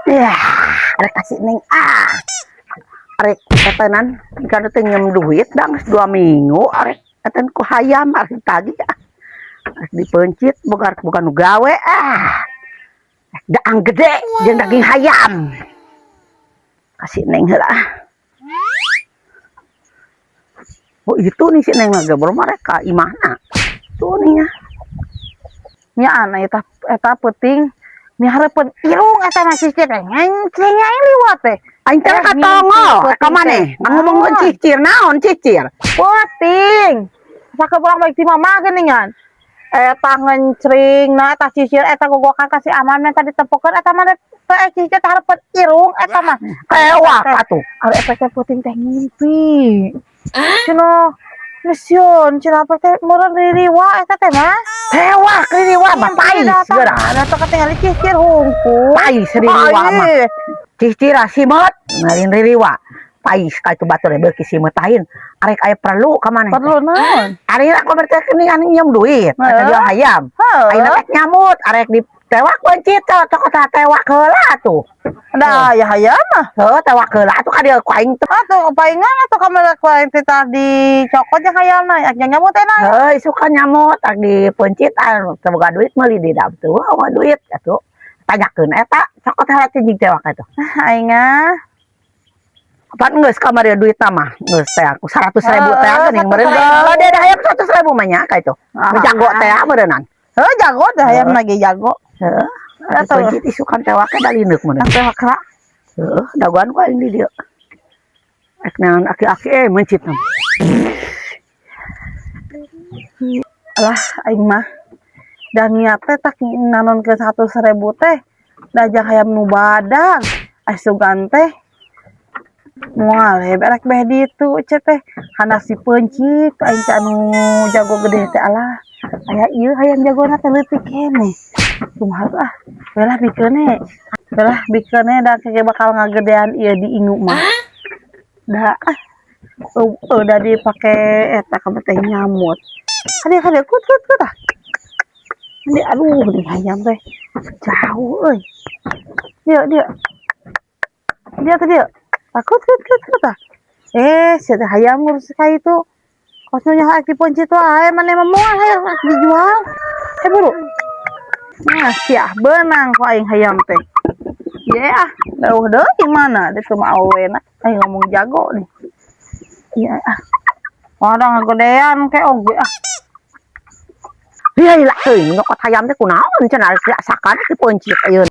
Ya, arek kasih Neng ah. Arek etenan kan teh nginjem duit dah geus 2 minggu, arek eten ku hayam arek tagih ah. Arek dipeuncit boga bukan nu gawe ah. Daang gede jeung daging hayam. Kasih Neng heula ah. Oh, itu nih si Neng mah belum mereka imahna. Tuh nih ya. Nya ana eta eta peuting mihareupeun irung eta mah cicir teh ngenceng aing liwat teh. Aing teh Eh, katongo mimpi ka maneh. teh. Ngan ngomongkeun Naon? Cicir naon cicir? Peuting. Sakebolak baik ti mama geuningan. Eta ngencring na eta cicir eta gogokan ka si Aman menta ditepokeun eta mah teh cicir teh hareupeun irung eta mah. Tewak atuh. Ari eta teh peuting teh ngimpi. Cenah Mission, cenah apa teh meureun ririwa eta teh mah. Tewak ririwa mah pais geura. Ada tuh ketinggalan cicir hungkul. Pais ririwa mah. Cicir simot ngarin ririwa. Pais ka itu batur beuki simot lain. Arek aya perlu ka maneh. Perlu naon? Ari aku berarti geuningan nginjem duit. Eta dia hayam. Ayeuna rek nyamut, arek ditewak peuncit cokot tewak heula atuh. Da aya hayam mah. Heuh, tewak heula atuh ka dieu ku aing teh. Atuh paingan atuh kamari ku aing teh tadi cokot jeung hayamna yak nyamut teh na. Heuh, isukan nyamut arek dipeuncit anu teu boga duit meuli di dap tuh, wah duit atuh. Tanyakeun eta cokot heula cicing tewak atuh. Aing ah. Pan geus kamari duit mah geus teh aku 100.000 teh geuning meureun. 100.000. Gede da hayam 100.000 mah nya ka itu. Jago teh meureunnan. Heuh, jago teh hayam lagi jago. Heeh. Atuh. Peuncit isukan tewaknya da lineuk meureun. Atuh kera. Heeh, dagoan ku aing di dieu. Ek neangan aki-aki mencit mah. Alah aing mah. Dan niat teh tak nanonkeun 100.000 teh da jang hayam nu badag. Asugan teh moal rek beh ditu ce teh hanas dipeuncit aing teh anu jago gede teh, alah aya ieu hayam jagona teh leutik keneh, kumaha ah, belah bikeun belah bikeun da keke bakal ngagedean ieu di ingu mah da ah udah dipake eta kamu teh nyamut kadieu kadieu kut kut kut ah. Ini aduh, ini hayam teh jauh euy, dia dia dia tuh dia takut kut kut kut ah. Eh, si teh hayam ngurus ka itu kosnya hak dipeuncit wae, maneh mah moal hayam dijual. Eh, buru nah sia beunang ku aing hayam teh. Ye ah, jauh deui mana ditu mah awena aing ngomong jago nih. Iya ah. Wadah ngagedean ke oge ah. Iya lah euy, nyokot hayam teh kunaon cenah sakan dipeuncit ayeuna.